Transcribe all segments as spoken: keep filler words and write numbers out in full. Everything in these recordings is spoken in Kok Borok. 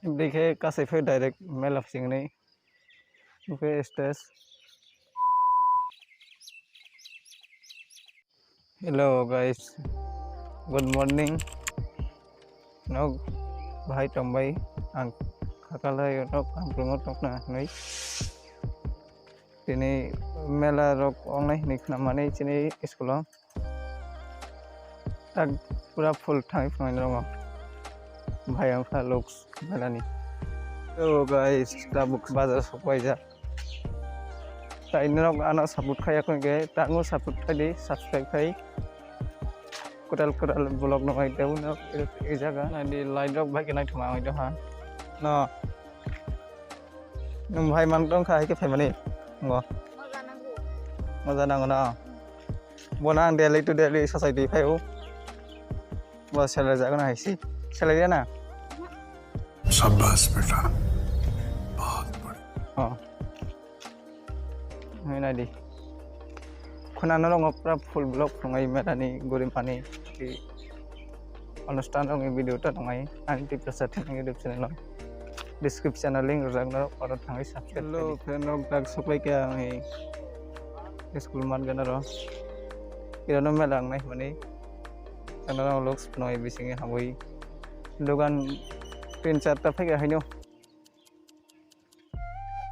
Dekhe kasai phai direct mela phai singnai. Oke, stage. Hello guys, good morning. Nok bahai tongbai, ang khakalai nok ang prungo tongna nai. Tini mela rok ongnai hinwi khna mani chini school o. Tak pura full thangwi phunai rongo. Bhai ang kha looks mela ni. Hello guys, tabuk bazar sok paijak. Tai norok ano support khaiya khe tango support khai di, subscribe khai. Kwtal kwtal vlog no khai tebo no e jaga. Nai di light rok bai khe naithoma ang do ha. No. Nwng bhai man tong kha hai khe phaimani. Ngo. Moja nango. Moja nango na. Bo nang daily to daily society phai o. Bo salary jaga na hai si. Salary na. शाबाश बेटा, बहुत बढ़िया। Oh. Hai nai di. Khuna norok pura full vlog phungai mela ni guri mani. Onustan rokni video ta tongnai ani Tiprasa Thani YouTube channel o. Description o link rijak norok oro thangwi subscribe khai di. Hello friend rok, tak soklai kha ang hi school mat gana ro. Iro no mela ang nai hwnwi. Ano rok looks noi bisingi habwi. Dogan tin char ta phai kha haino.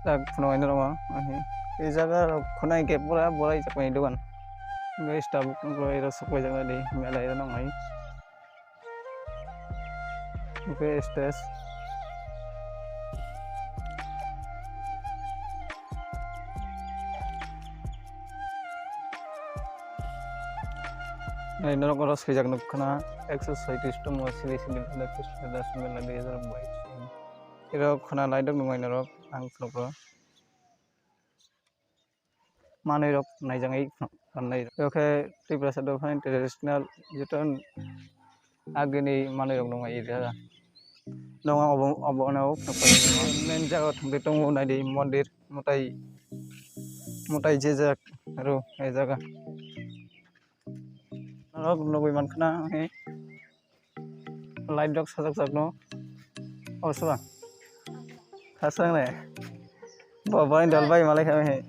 Tak phunuk ani roma ahi. E jaga rok khwnai khe pura borai chakmani dogan. Bai stabuk rok soklai jaknai di mela iro nang ai. Oke, stage. Nai norok oro swijak nuk khna ekso soitrish tongmo sili sili khna Krishna Das mela dui hajar bais. Iro khna laidok nungai norok ang phunukro. Manwi rok naijaknai rok. Iro khe Tiprasa dophani traditional joto agini manwi rok nungai rijak. Nongo obo, obo no phunukphai main jaga thangwi tongo naidi mondir mwtai, mwtai jejak aro e jaga. Norok nugwi mankha na, eh, light rok sajak jak no. Oh, sura. Khasang ne. Bo, bani dol bai malai kha, eh.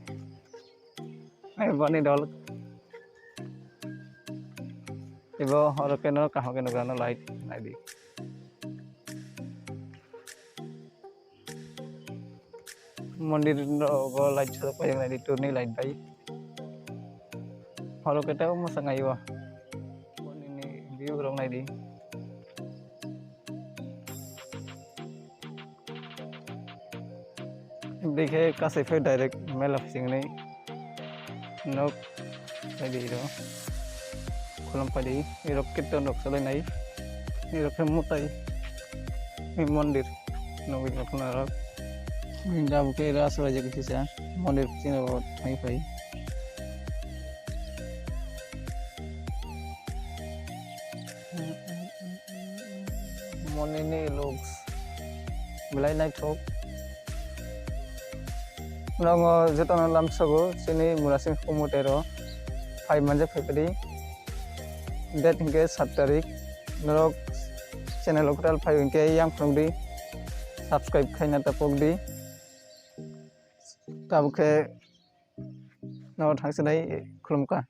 Eh, bani dol. Ibo oro khe no kaham khe nugra no light nai di. Mondir rogo light sajak paijak nai di, turni light bai. Horo khe tei mwsang aiyo. Nini view rok nai di. Dikhe kasai phai direct mela phising nai. Nok nai di ro. Khulum pai di, irok kirtan rok salai nai, irok khe mwtai ni mondir nugwi tongkha norok. Jabo khe ras raijak kisa mondir bisingo thangwi phai. Monini looks belai naithok. Nogo jotono lamsogo chini Murasing Kumutero phai manjak phai padi. Date hinkhe sat tarik. Norok channel o kwtal phai hinkhe yang phunukdi, subscribe khaina tapokdi. Tabuk khe nogo thangsinai khulumkha.